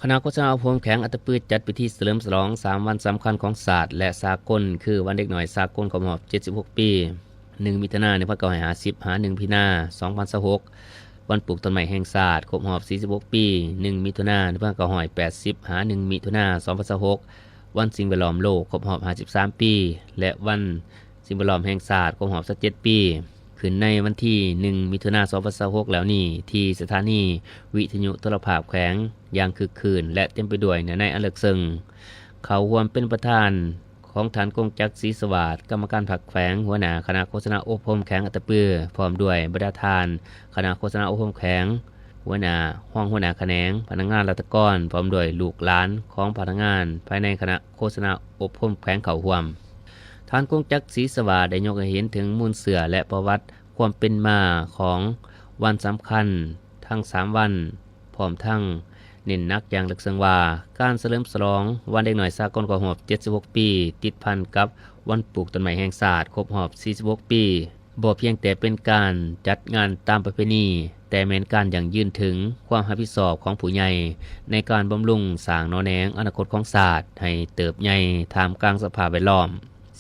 ຄະນະໂຄສະນາອົບຮົມແຂວງອັດຕະປືຈັດພິທີສະເຫຼີມສະຫຼອງສາມວັນສຳຄັນຂອງຊາດ ແລະ ສາກົນ ຄື ວັນເດັກນ້ອຍສາກົນ ຄົບຮອບເຈັດສິບຫົກປີ ໜຶ່ງ ມິຖຸນາ ໜຶ່ງພັນເກົ້າຮ້ອຍຫ້າສິບ ຫາ ໜຶ່ງ ມິຖຸນາ ສອງພັນຊາວຫົກ, ວັນປູກຕົ້ນໄມ້ແຫ່ງຊາດ ຄົບຮອບສີ່ສິບຫົກປີ ໜຶ່ງ ມິຖຸນາ ໜຶ່ງພັນເກົ້າຮ້ອຍແປດສິບ ຫາ ໜຶ່ງ ມິຖຸນາ ສອງພັນຊາວຫົກ, ວັນສິ່ງແວດລ້ອມໂລກ ຄົບຮອບຫ້າສິບສາມປີ ແລະ ວັນສິ່ງແວດລ້ອມແຫ່ງຊາດ ຄົບຮອບຊາວເຈັດປີ ຂຶ້ນໃນວັນທີໜຶ່ງ ມິຖຸນາ ສອງພັນຊາວຫົກ ແລ້ວນີ້ ທີ່ສະຖານີວິທະຍຸໂທລະພາບແຂວງ ຢ່າງຄຶກຄື້ນ ແລະ ເຕັມໄປດ້ວຍເນື້ອໃນອັນເລິກເຊິ່ງ. ເຂົ້າຮ່ວມເປັນປະທານຂອງທ່ານ ກົງຈັກ ສີສະຫວາດ ກຳມະການພັກແຂວງ, ຫົວໜ້າຄະນະໂຄສະນາອົບຮົມແຂວງອັດຕະປື, ພ້ອມດ້ວຍບັນດາທ່ານຄະນະໂຄສະນາອົບຮົມແຂວງ, ຫົວໜ້າ, ຮອງຫົວໜ້າຂະແໜງ, ພະນັກງານລັດຖະກອນ, ພ້ອມດ້ວຍລູກຫຼານຂອງພະນັກງານພາຍໃນຄະນະໂຄສະນາອົບຮົມແຂວງເຂົ້າຮ່ວມ. ທ່ານ ກົງຈັກ ສີສະຫວາດ ໄດ້ຍົກໃຫ້ເຫັນເຖິງມູນເຊື້ອ ແລະ ປະຫວັດຄວາມເປັນມາຂອງວັນສຳຄັນທັງສາມວັນ, ພ້ອມທັງເນັ້ນໜັກຢ່າງເລິກເຊິ່ງວ່າ ການສະເຫຼີມສະຫຼອງວັນເດັກນ້ອຍສາກົນ ຄົບຮອບເຈັດສິບຫົກປີ ຕິດພັນກັບວັນປູກຕົ້ນໄມ້ແຫ່ງຊາດ ຄົບຮອບສີ່ສິບຫົກປີ ບໍ່ພຽງແຕ່ເປັນການຈັດງານຕາມປະເພນີ, ແຕ່ແມ່ນການຢັ້ງຢືນເຖິງຄວາມຮັບຜິດຊອບຂອງຜູ້ໃຫຍ່ ໃນການບຳລຸງສ້າງໜໍ່ແໜງອະນາຄົດຂອງຊາດໃຫ້ເຕີບໃຫຍ່ທ່າມກາງສະພາບແວດລ້ອມ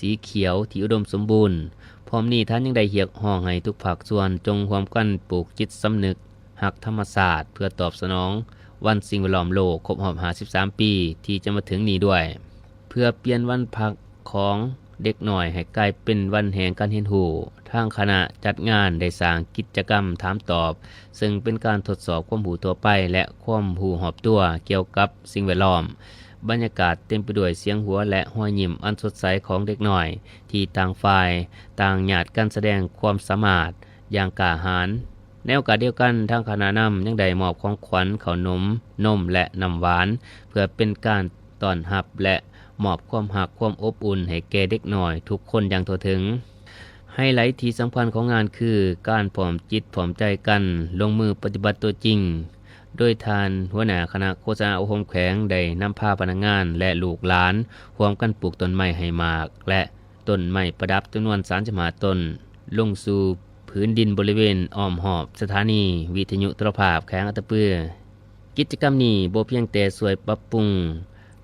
ສີຂຽວທີ່ອຸດົມສົມບູນ. ພ້ອມນີ້ທ່ານຍັງໄດ້ຮຽກຮ້ອງໃຫ້ທຸກພາກສ່ວນຈົ່ງຮ່ວມກັນປູກຈິດສຳນຶກຮັກທຳມະຊາດ ເພື່ອຕອບສະໜອງວັນສິ່ງແວດລ້ອມໂລກຄົບຮອບຫ້າສິບສາມປີທີ່ຈະມາເຖິງນີ້ດ້ວຍ. ເພື່ອປ່ຽນວັນພັກຂອງເດັກນ້ອຍໃຫ້ກາຍເປັນວັນແຫ່ງການຮຽນຮູ້, ທາງຄະນະຈັດງານໄດ້ສ້າງກິດຈະກຳຖາມຕອບ, ເຊິ່ງເປັນການທົດສອບຄວາມຮູ້ທົ່ວໄປ ແລະ ຄວາມຮູ້ຮອບຕົວກ່ຽວກັບສິ່ງແວດລ້ອມ. ບັນຍາກາດເຕັມໄປດ້ວຍສຽງຫົວ ແລະ ຮອຍຍິ້ມອັນສົດໃສຂອງເດັກນ້ອຍ ທີ່ຕ່າງຝ່າຍຕ່າງຍາດກັນສະແດງຄວາມສາມາດຢ່າງກ້າຫານ. ໃນໂອກາດດຽວກັນ, ທາງຄະນະນຳຍັງໄດ້ມອບຂອງຂວັນ, ເຂົ້າໜົມ, ນົມ ແລະ ນ້ຳຫວານ ເພື່ອເປັນການຕ້ອນຮັບ ແລະ ມອບຄວາມຮັກຄວາມອົບອຸ່ນໃຫ້ແກ່ເດັກນ້ອຍທຸກຄົນຢ່າງທົ່ວເຖິງ. ໄຮໄລທີ່ສຳຄັນຂອງງານຄືການພ້ອມຈິດພ້ອມໃຈກັນລົງມືປະຕິບັດຕົວຈິງ, ໂດຍທ່ານຫົວໜ້າຄະນະໂຄສະນາອົບຮົມແຂວງໄດ້ນຳພາພະນັກງານ ແລະ ລູກຫຼານຮ່ວມກັນປູກຕົ້ນໄມ້ໃຫ້ໝາກ ແລະ ຕົ້ນໄມ້ປະດັບຈຳນວນສາມສິບຫ້າຕົ້ນ ລົງສູ່ພື້ນດິນບໍລິເວນອ້ອມຮອບສະຖານີວິທະຍຸໂທລະພາບແຂວງອັດຕະປື. ກິດຈະກຳນີ້ບໍ່ພຽງແຕ່ຊ່ວຍປັບປຸງ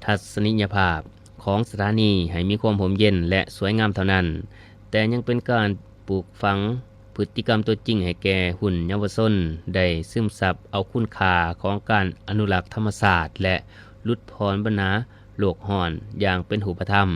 ທັດສະນີຍະພາບຂອງສະຖານີໃຫ້ມີຄວາມຮົ່ມເຢັນ ແລະ ສວຍງາມເທົ່ານັ້ນ, ແຕ່ຍັງເປັນການປູກຝັງພຶດຕິກຳຕົວຈິງໃຫ້ແກ່ຮຸ່ນເຍົາວະຊົນໄດ້ຊຶມຊັບເອົາຄຸນຄ່າຂອງການອະນຸລັກທຳມະຊາດ ແລະ ຫຼຸດຜ່ອນບັນຫາໂລກຮ້ອນຢ່າງເປັນຮູບປະທຳ.